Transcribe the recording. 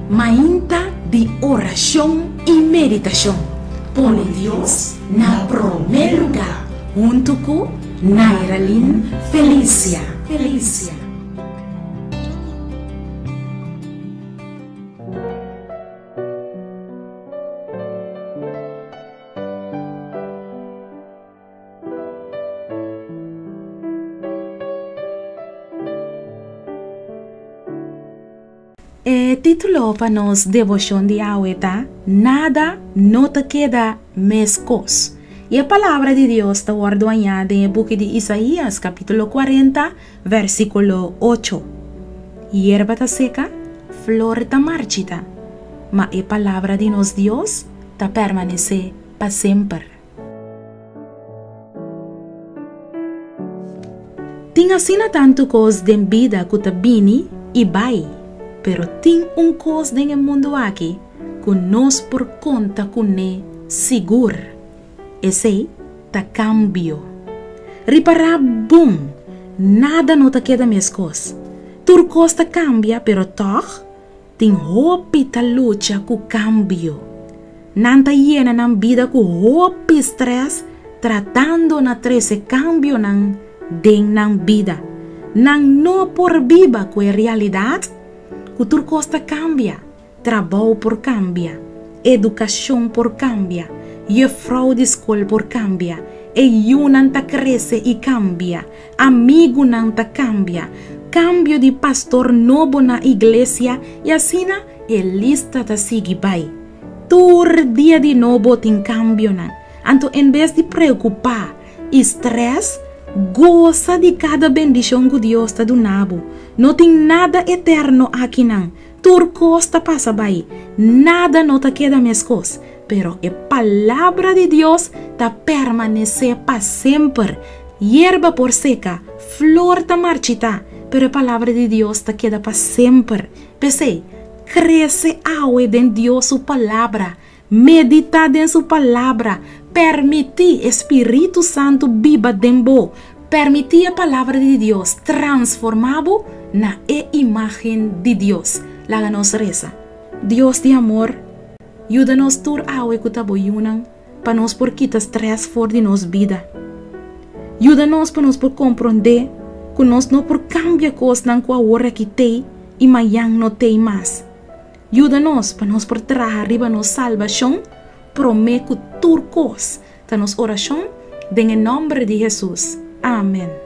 Mainta di orashon i meditashon. Pone Dios na promé lugá huntu ku Nairalyn Felicia. Felicia. E título pa nos deboshon di awe ta Nada no ta keda meskos. I e palabra di Dios ta wòrdu hañá den e buki di Isaías kapítulo kuarenta vèrsikulo ocho. Yerba ta seka, flor ta marchita, ma e palabra di nos Dios ta permanesé pa semper. Tin asina tantu kos den bida ku ta bini i bai, pero tin un kos den e mundu aki ku nos por konta kuné sigur, esei ta kambio. Ripará bon, nada no ta keda meskos. Tur kos ta kambia, pero tòg Tin hopi ta lucha ku kambio. Nan ta yena nan bida ku hopi strès tratando na trese kambionan den nan bida. Nan no por biba ku e realidat ku tur kos ta kambia, trabou por kambia, edukashon por kambia, yefrou di skol por kambia, e yunan ta krese i kambia, Amigunan ta kambia, kambio di pastor nobo na iglesia i asina e lista ta sigui bai. Tur dia di nobo tin kambionan. Anto en bes di preokupá i strès, gosa di kada bendishon ku Dios ta duna bo. No tin nada eterno akinan. Tur kos ta pasa bai, nada no ta keda meskos. Pero e Palabra di Dios ta permanesé pa semper. Yerba por seka, flor ta marchitá, pero e Palabra di Dios ta keda pa semper. P'esei, krese awe den Dios su Palabra, meditá den su Palabra, permití e Spiritu Santu biba den bo, permití e Palabra di Dios transformá bo na e imágen di Dios. Laga nos resa. Dios di amor, Yuda nos tur awe ku ta bo yunan pa nos por kita strès for di nos bida. Yuda nos pa nos por komprondé ku nos no por kambia kosnan ku awor aki tei i mayan no tei mas. Yuda nos pa nos por traha riba nos salbashon promé ku tur kos. Ta nos orashon den e nòmber di Hesus. Amen.